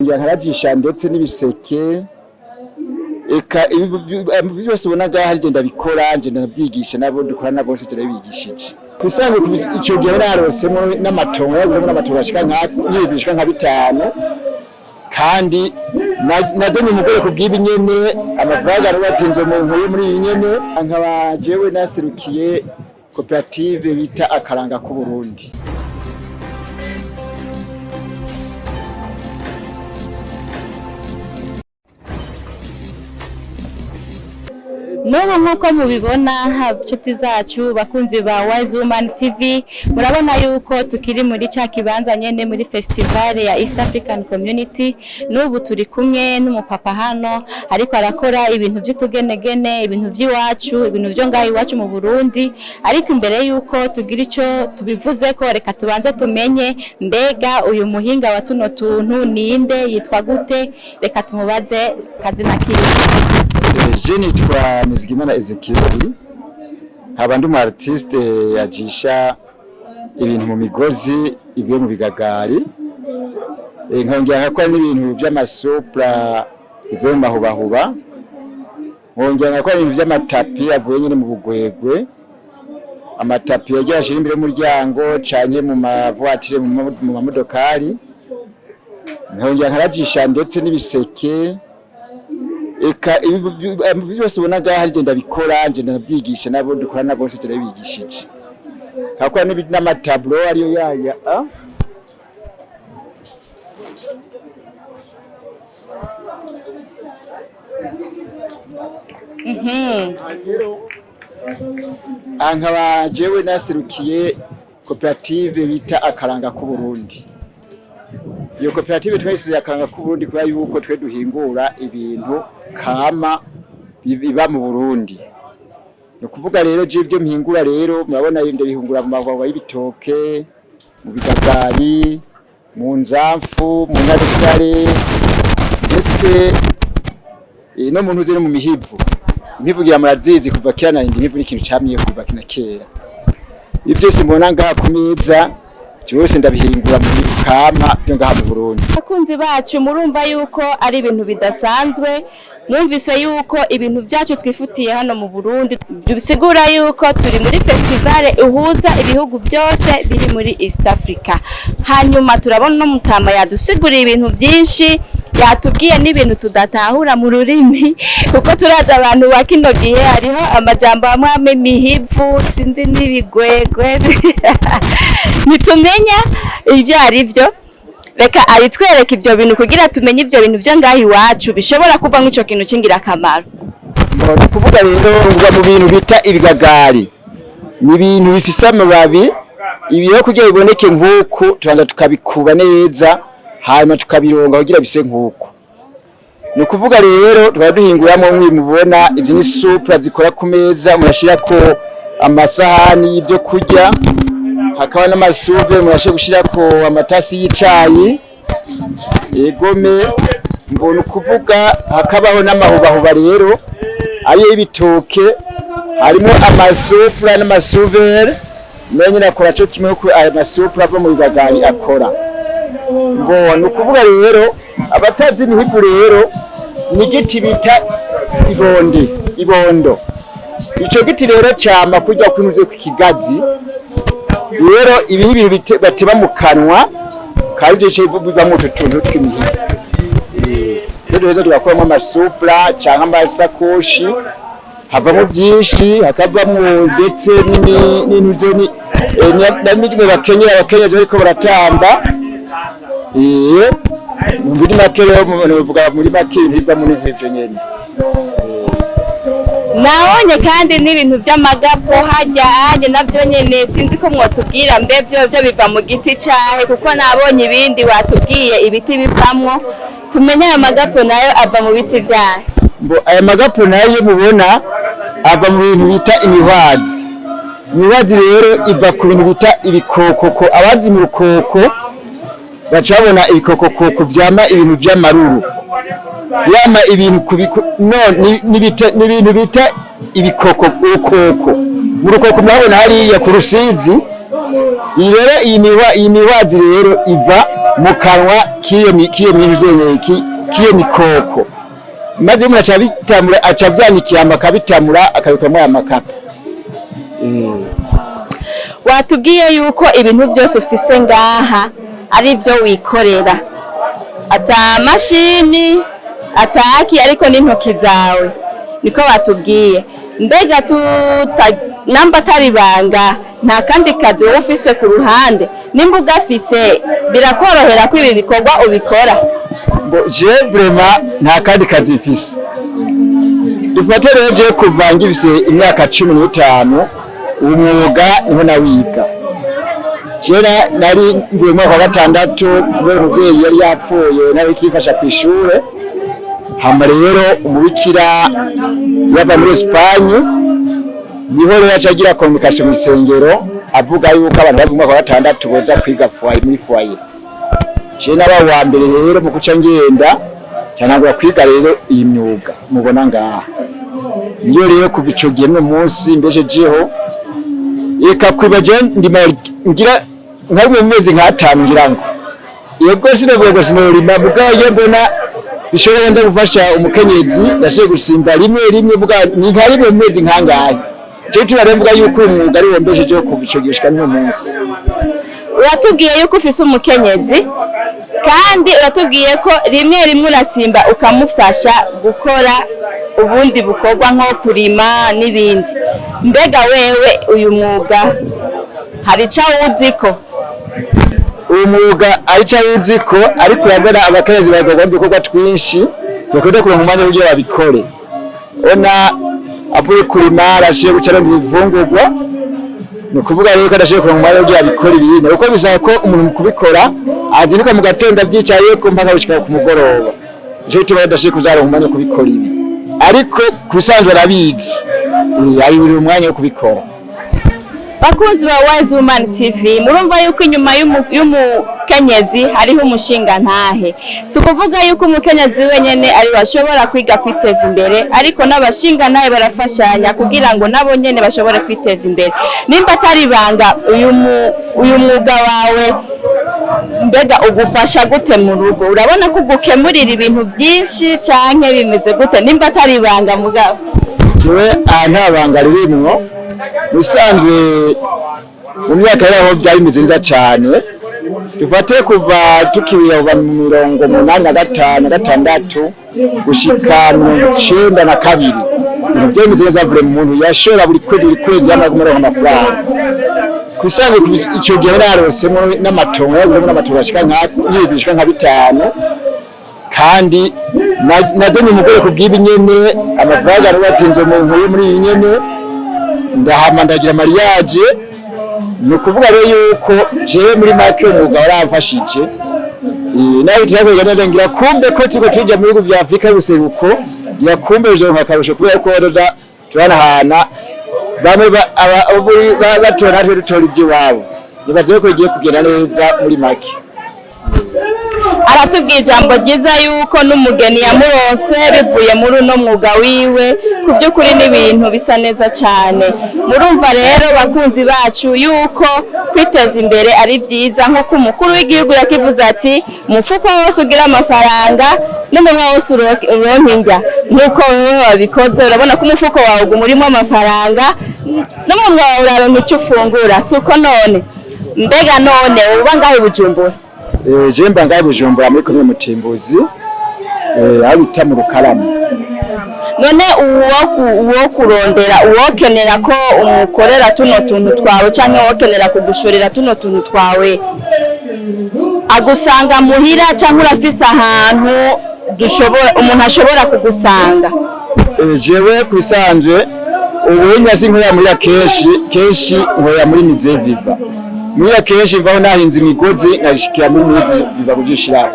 Nkarajisha ndetse n'ibiseke, eka ibi byose ubona ngaha ngenda ndabikora, ngenda ndabyigisha n'abo dukorana bose, turabigishije. Kusanzwe ico gihe narosemo n'amatongo, yaguzemo n'amatongo ashika nka nk'ibishika nka 5, kandi nazanye umugore ku bw'ibi nyene, amafaranga nubatse inzu mu nkuye muri ibi nyene. Nkaba jewe naserukiye koperative bita Akaranga k'Uburundi. N'ubu nk'uko mubibona, inshuti zacu, bakunzi ba Wise Woman TV, murabona yuko tukiri muri ca kibanza nyene muri festival ya East African Community. N'ubu turi kumwe n'umupapa hano, ariko arakora ibintu by'utugenegene, ibintu by'iwacu, ibintu byo ngaho iwacu mu Burundi. Ariko imbere yuko tugira ico tubivuze ko, reka tubanze tumenye mbega uyu muhinga wa tuno tuntu ninde, yitwa gute? Reka tumubaze kazina kiwe. Je nitwa Nizigimana Ezekiel, nkaba ndi umu artiste yajisha ibintu mu migozi ivuye mu bigagari, nkongera nkakora n'ibintu vy'amasupla bivuye mu mahubahuba, nkongera nkakora ibintu vy'amatapi avuye nyene mu bugwegwe, amatapi yagiye ashira imbere y'umuryango canke mu mavoitire, mu mamodokari, nkongera nkarajisha ndetse n'ibiseke, eka ibi byose ubona ngaha ngenda ndabikora, ngenda ndabyigisha n'abo dukorana bose, turabigishije. Nkakora n'amatablo ariyo yaya a Aha nkaba jewe naserukiye koperative bita Akaranga k'Uburundi. Iyo koperative twayisize Akaranga k'Uburundi kubera yuko twe duhingura ibintu kama biba mu Burundi. Ni ukuvuga rero je ibyo mpingura rero murabona ndabihingura mu mahwahwa y'ibitoke, mu bigagari, mu nzamfu, mu nyabutare, ndetse no mu ntuze no mu mihivu. Imihivu ngira murazizi kuva kera na imihivu ni ikintu camye kuva kina kera. Ibi byose mbona ngaha ku meza byose ndabihingura mu bintu kama byo ngaha mu Burundi. Abakunzi bacu, murumva yuko ari ibintu bidasanzwe. Mwumvise yuko ibintu byacu twifutiye hano mu Burundi, bisigura yuko turi muri festival ihuza ibihugu byose biri muri East Africa. Hanyuma turabona no mutama yadusiguriye ibintu byinshi, yatubwiye n'ibintu tudatahura mu rurimi, kuko turazi abantu ba kino gihe hariho amajambo amwe amwe, imihivu, sinzi, n'ibigwegwe, ntitumenya ibyo ari byo. Reka abitwereke ibyo bintu kugira tumenye ibyo bintu byo ngaho iwacu bishobora kuvamo ico kintu c'ingirakamaro. Ni ukuvuga rero uva mu bintu bita ibigagari, ni ibintu bifise amababi. Ibi rero kugira biboneke nk'uku, tubanza tukabikuba neza, hanyuma tukabironga kugira bise nk'uku. Ni ukuvuga rero tukaba duhinguramo mwe mubona izi ni supla zikora ku meza, murashirako amasahani y'ibyo kurya, hakaba n'amasuve murashobora gushirako amatasi y'icayi. Egome, mbona ukuvuga hakabaho n'amahubahuba rero ariyo y'ibitoke, harimo amasupura n'amasuvere, nayo nyine akora cyo kimwe kuko aya masupura ava mu bigagari akora. Ngo ni ukuvuga rero abatazi imihivu rero ni igiti bita ibonde, ibondo. Ico giti rero cama kurya kunuze ku kigazi. Rero ibi ni ibintu batema mu kanwa, kandi ivyo bice bivamwo utu tuntu tw'imihivu. Rero duheza tugakuramo amasupura canke amasakoshi, havamo byinshi, hakavamo ndetse n'intuze na bimwe bakenyera, abakenyezi bariko baratamba. Muri make rero novuga muri make ibintu bivamo ni nk'ivyo nyene. Nabonye kandi n'ibintu by'amagapo hajya anye, navyo nyene sinzi ko mwotubwira mbe byo biva mu giti cahe, kuko nabonye ibindi watubwiye ibiti bivamwo, tumenye ayo magapo nayo ava mu biti vyahe? Mbo aya magapo nayo mubona ava mu bintu bita imihwazi. Imihwazi rero iva ku bintu bita ibikokoko. Abazi mu rukoko baca babona ibikokokoko vyama ibintu vy'amaruru, yama ibintu kubiko no ni ibintu bita ibikoko, urukoko. Mu rukoko murabona hariya ku Rusizi. Iyi rero iyi mihwazi rero iva Mu kanwa k'iyo mintu k'iyo mikoko, maze umuntu aca abitamura, aca avyanikira, akabitamura, akabikuramo aya makapa. Watubwiye yuko ibintu byose ufise ngaha ari byo wikorera, ata mashini ataki, ariko n'intoki zawe, niko batubwiye. Mbega tuta namba atari ibanga, nta kandi kazi wowe ufise ku ruhande? Nimba ugafise, birakorohera ko ibi bikorwa ubikora? Bon, je vraiment nta kandi kazi mfise. Dufate rero, je kuva ngifise imyaka 15, uwo mwuga niho nawiga. Kera nari mvuye mu mwaka wa gatandatu, kubera umuvyeyi yari yapfuye nawe ikifasha kw'ishure. Hama rero umubikira yava muri Espagne, niho rero yaca agira communication mw'isengero, avuga yuko abantu bari mu mwaka wa gatandatu boza kwiga foyer, muri foyer. Je naba wa mbere rero mu kuca ngenda cyangwa kwiga rero iyi myuga mubona ngaha. Niyo rero kuva ico gihe no munsi mbeshejeho. Eka kuba je ndima ngira nka rimwe mu mezi nk'atanu, ngira ngo yego, sinovuga ngo sinorima, mugabo iyo mbona bishobora wenda gufasha umukenyezi, ndashoboye gusimba rimwe rimwe, mugabo ni nka rimwe mu mezi nkangahe. Je tuba mvuga yuko uyu mwuga ari wo mbeshejeho kuva ico gihe gushika n'uno munsi. Uratubwiye yuko ufise umukenyezi, kandi uratubwiye ko rimwe rimwe urasimba ukamufasha gukora ubundi bukorwa nko kurima n'ibindi. Mbega wewe uyu mwuga hari icyo awuziko? Uwo mwuga ari cyo uzi ko, ariko urabona abakenyezi bagakora udukorwa twinshi, bakunda kuronka umwanya kugira babikore. Ona avuye kurima arashiye guca no ibifungurwa, ni ukuvuga rero ko adashoboye kuronka umwanya kugira abikore ibindi, kuko bisaba ko umuntu mu kubikora azinduka mu gatondo avyicaye ko mpaka gushika ku mugoroba. Nico gituma adashoboye kuzaronka umwanya wo kubikora ibi, ariko ku bisanzwe arabizi. Abiburiye umwanya wo kubikora. Bakunzi ba Wise Woman TV, murumva yuko inyuma y'umukenyezi hariho umushinga ntahe. Si ukuvuga yuko umukenyezi wenyene ari bashobora kwiga kwiteza imbere, ariko n'abashinga ntahe barafashanya kugira ngo nabo nyene bashobore kwiteza imbere. Nimba atari ibanga, uyu mwuga wawe mbega ugufasha gute mu rugo? Urabona ko ugukemurira ibintu byinshi canke bimeze gute, nimba atari ibanga mugabo? Jewe aha nta banga ririmwo. Musanzwe mu myaka yaraho byari bimeze neza cyane. Dufate kuva tukibira mu 85, 6 gushika 92, ibintu byari bimeze neza. Buri muntu yashora buri kwezi, buri kwezi yamaze kumuronka amafaranga. Kusanzwe ico gihe narosemo n'amatongo, yaguzemo n'amatongo ashika nka nk'ibishika nka bitanu, kandi nazanye umugore ku bw'ibi nyene. Amafaranga nubatse inzu mu nkuru muri ibi nyene, ndahama ndagira mariage. Ni ukuvuga rero yuko jewe muri make umwuga waramfashije. Nawe turakwega neza, ngira kumbe ko turiko tuja mu bihugu vya Afrika y'ubuseruko, ngira kumbe bizoronka akarusho, kubera ko roda turanahana bamwe batora, natwe dutora ivy'iwabo. Nibaze ko bigiye kugenda neza muri make. Aratubwiye ijambo ryiza yuko n'umugeni yamuronse bivuye muri uno mwuga wiwe. Ku by'ukuri n'ibintu bisa neza cyane. Murumva rero bakunzi bacu yuko kwiteza imbere ari byiza, nk'uko umukuru w'igihugu yakivuze ati: "Umufuko wose ugira amafaranga n'umunwa wose uronka indya." Nk'uko wewe wabikoze, urabona ko umufuko wawe uguma urimo amafaranga, n'umunwa wawe uraronka icyo ufungura. Si uko none? Mbega none uba ngaho i Bujumbura? Je mba ngaho i Bujumbura muri komine Mutimbuzi, aho bita mu Rukaramu. None uwo kurondera, uwokenera ko umukorera tuno tuntu twawe canke uwokenera kugushorera tuno tuntu twawe, agusanga muhira canke urafise ahantu dushobora umuntu ashobora kugusanga? Jewe ku bisanzwe ubu nyasi nkorera muhira, kenshi kenshi nkorera muri Musée Vivant. Muhira kenshi mvaho nahinze imigozi, nkayishikira muri Musée Vivant kujishiraho.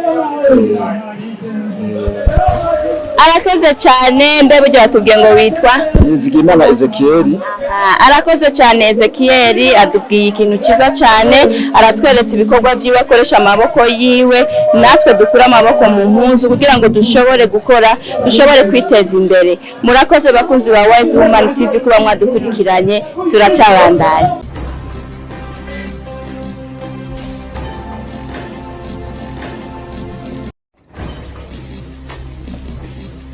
Arakoze cyane. Mbe burya batubwiye ngo witwa? Nizigimana Ezekieli. Ah, arakoze cyane Ezekieli, adubwiye ikintu cyiza cyane, aratweretse ibikorwa byiwe akoresha amaboko yiwe. Natwe dukure amaboko mu mpuzu kugira ngo dushobore gukora, dushobore kwiteza imbere. Murakoze bakunzi ba Wise Woman TV kuba mwadukurikiranye, turacyabandanya.